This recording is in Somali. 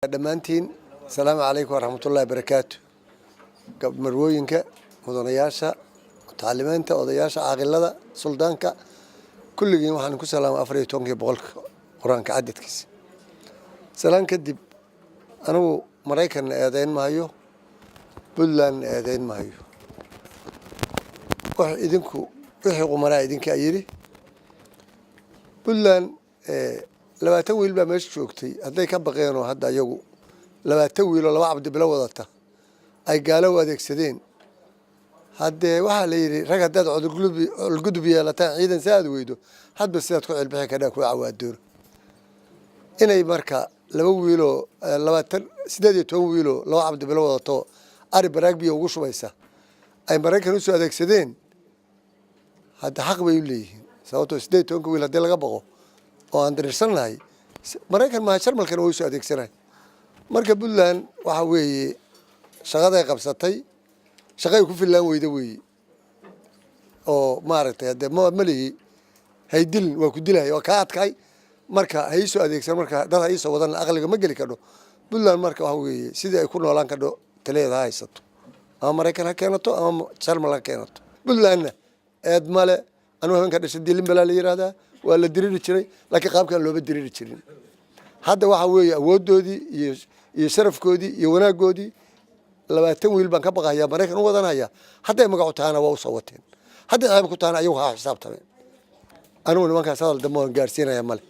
Dhammaantiin asalaamu calaykum waraxmatullahi barakaatu. Marwooyinka, mudanayaasha, mutacalimiinta, odayaasha, caaqilada, suldaanka, kulligiin waxaan ku salaamay 14-kii boqolka Qur-aanka cadadkiisa. Salaan kadib, anigu Maraykanna eedeyn mahayo, Puntlandna eedeyn mahayo. Wax idinku wixii qumanaa idinkaa yidhi. Puntland 20 wiil baa meesha joogtay. Hadday ka baqeenoo hadda iyagu 20 wiil oo laba Cabdibilo wadata ay gaalo u adeegsadeen, haddee waxaa la yidhi, rag haddaad colgudub yeelataan, ciidan si aad weydo, hadba sidaad ku cilbixi kadhaa kuwa cawaadoono. Inay marka laba wiiloo 20, 18 wiiloo laba Cabdibilo wadato, ari baraag biyo ugu shubaysa, ay Maraykan usoo adeegsadeen, hadda xaq bay u leeyihiin. Sababtoo 18-ka wiil haddii laga baqo oo aan diriirsan nahay, Maraykan maha, Jarmalkana way usoo adeegsanahay. Marka Puntland waxa weeye shaqaday qabsatay shaqay ku fillaan weyda weeye. Oo maaragtay, hadee ma lihi haydilin, waa ku dilaya, waa kaa adkaay. Marka ha iisoo adeegsan, marka dad ha iisoo wadan, aqliga ma geli kadho Puntland. Marka waxa weeye sidii ay ku noolaan kadho taliyeeda ha haysato, ama Maraykan ha keenato ama Jarmal ha keenato. Puntlandna eed male. Anugu haweenka dhashay dilin balaa la yihahdaa, waa la diriri jiray, laakiin qaabkaan looma diriri jirin. Hadda waxa weeye awooddoodii iyo sharafkoodii iyo wanaagoodii, 20 wiil baan ka baqayaa, Maraykan u wadanaya. Hadday magacu tahana waa usoo wateen, hadday ceeb ku tahana ayagu ha xisaabtameen. Anigu nimankaas hadal dambe waan gaarsiinaya male.